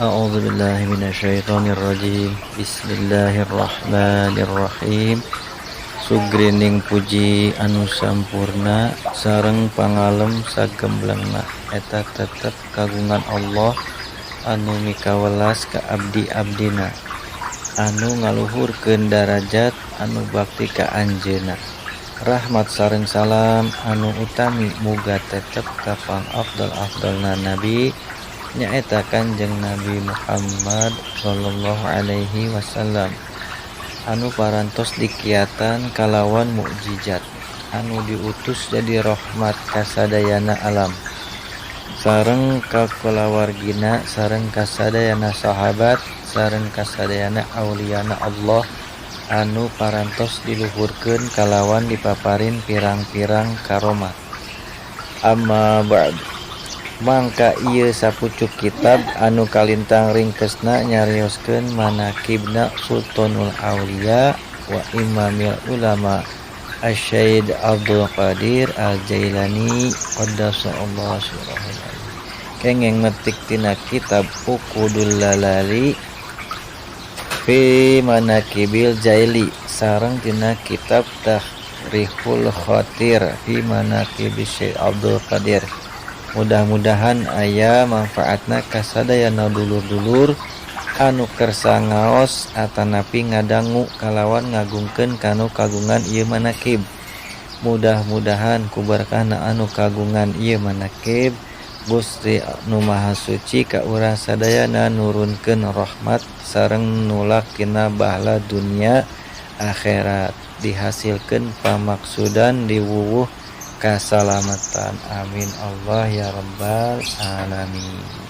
A'udzu billahi minasyaitonir rajim. Bismillahirrahmanirrahim. Sugrining puji anu sampurna sareng pangalem sagemblengna eta tetep kagungan Allah anu mikawelas ka abdi-abdina anu ngaluhurkeun darajat anu bakti ka Anjeunna. Rahmat sareng salam anu utami muga tetep ka pangafdal-afdalna nabi, nyaeta Kanjeng Nabi Muhammad sallallahu alaihi wasallam, anu parantos dikiatan kalawan mukjizat, anu diutus jadi rahmat kasadayana alam, sareng ka kulawargina, sareng kasadayana sahabat, sareng kasadayana auliana Allah anu parantos diluhurkeun kalawan dipaparin pirang-pirang karomah. Amma ba'du. Mangka ieu sapucuk kitab anu kalintang ringkesna nyarioskeun manakibna Sultanul Auliya wa Imamil Ulama Asy-Syaikh Abdul Qadir Al-Jailani qaddasallahu sirrahul. Kengeng metik tina kitab Uqudul Lalali fi Manaqibil Jaili sareng tina kitab Tahrihul Khatir fi Manaqib Syekh Abdul Qadir. Mudah-mudahan aya manfaatna kasadayana dulur-dulur anu kersa ngaos atanapi ngadangu kalawan ngagungkeun kanu kagungan ieu manakib. Mudah-mudahan ku berkahna anu kagungan ieu manakib, Gusti Nu Maha Suci ka urang sadayana nurunkeun rahmat sareng nulak tina bahla dunia akhirat, dihasilkeun pamaksudan, diwuwuh kasalamatan. Amin Allah ya rabbal alamin.